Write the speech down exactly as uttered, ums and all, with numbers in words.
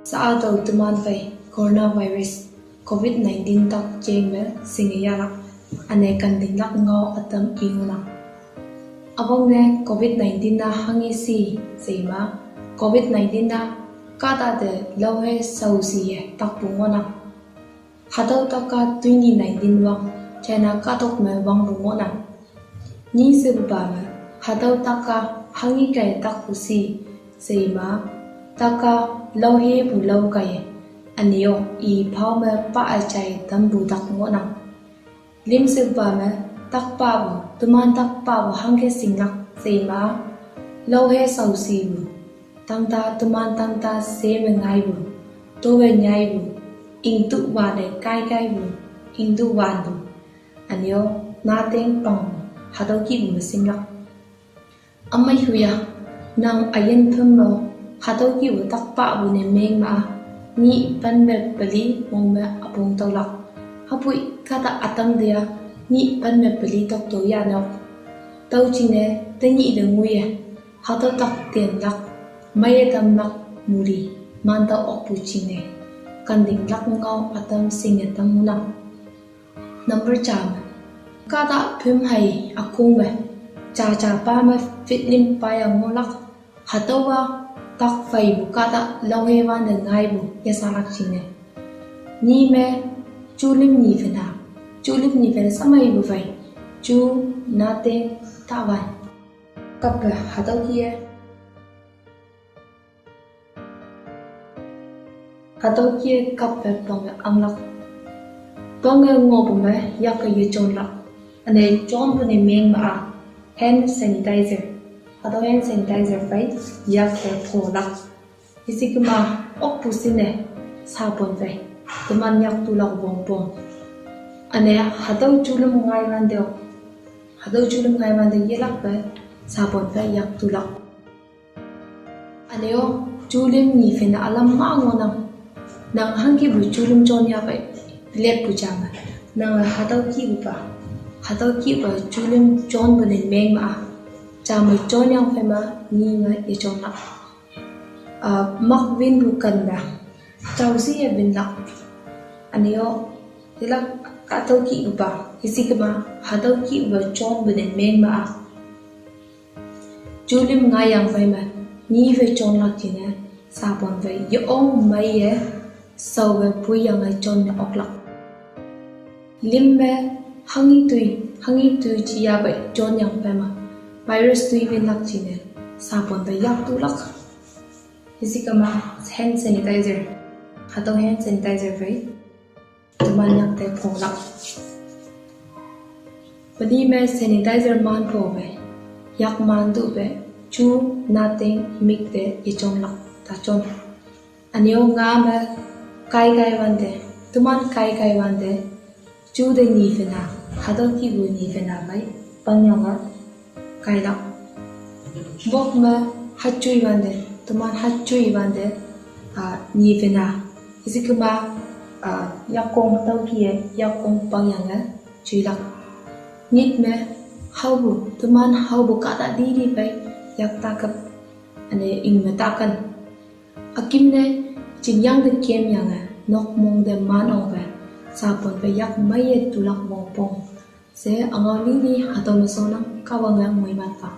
Sa-a tüo teman phei coronavirus, covid nineteen tak jeng me shinge yahlak, üne kandinglak ngao ütam i ngohnang. Üwangne covid nineteen-a hanghe shi she ima, covid nineteen-a kahta te laohe shaoshi-e takpu ngohnang. Hatüo tak-a twenty nineteen wang China kahtok me wangpu ngohnang. Nyi shepupa me, hatüo tak-a hanghe kaiye takpu shi she ima, tak-a laohepu lao kaiye, üne-o i phao me pa üjai tampu tak ngohnang. Lim shepupa me, takpapu, teman takpapu hangke shinglak she ima, laohe shaoshipu, tangta teman tangta she me ngaipu, towe nyaipu, ingtu wane kaikaipu, ingtu wanpu, üne-o nateng pangpu, hatüo kihpu me shinglak. Ümei huya, nang üyin phüm me, hatüo kihpu takpapu ne meng ma-a, nyih pen me peli mong me üpong tüolak. Hüpoi kahta ütam te-a, nyih pen me peli tokto yanok. Tüo jingne tenyih te ngoiye, hatüo tak tenlak, meiye tamlak muli, mantao okpu jingne, kandinglak ngao ütam shinge tam ngohnang. Number ja me, kahta phüm hei ükong me, jaja pa me feet lim paya ngohlak, hatüowa tak pheipu kahta laohe wante ngaipu yeshalak jingne. Nyi me, ju lim nyi phena, ju lim nyi phena shameipu phei, ju nateng tawan. Kappe hatüo kih-e, hatüo kih-e kappe pange anglak. Pange ngohpu me yakke yejonlak. Üne jonpu ne meng ma-a, hand sanitizer. Hatüo hand sanitizer phei yakke pholak. Isikema okpu shinne, sabon phei teman yak tulak wongpong. Üne hatüo ju lim ngaiwante-o, hatüo ju lim ngaiwante yelakpe, sabon phei yak tulak. Üne-o, ju lim nyi phena ülam ma ngohnang. Nang hangkipu ju lim jon yahpei, leppu ja me, nange hatüo kihpupa, hatüo kihpa ju lim jonpu ne meng ma-a, ja me jonyang phei me, nyi me yejonlak. Ah, mak winpu ken me, jaoshiye winlak. Üne-o, yelak hatüo kihpupa, isikema hatüo kihpupa jonpu ne meng ma-a, ju lim ngaiyang phei me, nyi phei jonlak jingne, sabon phei yeong meiye, shaowe poiyange jonne oklak. Lim me, hanghe toi, hanghe toi ji yahpei jonyang phei me, virus toi winlak jingne, sabon phei yak tulak. Isikema hand sanitizer, hatüo hand sanitizer phei teman yak te pholak. Peli me sanitizer man phope, yak man tupe, ju nateng mik te yejonlak, ta jon. Üne-o nga me kaikai wante, teman kaikai wante, ju te nyi phena, hatüo kihpu nyi phena phei, pangyange kailak. Wok me hajoi wante, teman hajoi wante, ah, nyi phena. Isikema, ah, yakkong tüo kih-e, yakkong pangyange joilak. Nyit me haopu, teman haopu kahta lili phei, yak takap, üne ing me taken. Ükimne, chingyang te kemyange, nok mong te man ongpe, sabon phei yak meiye tulak wongpong. She üngao lili hatüo me shonnang, Kahwange moiman pha.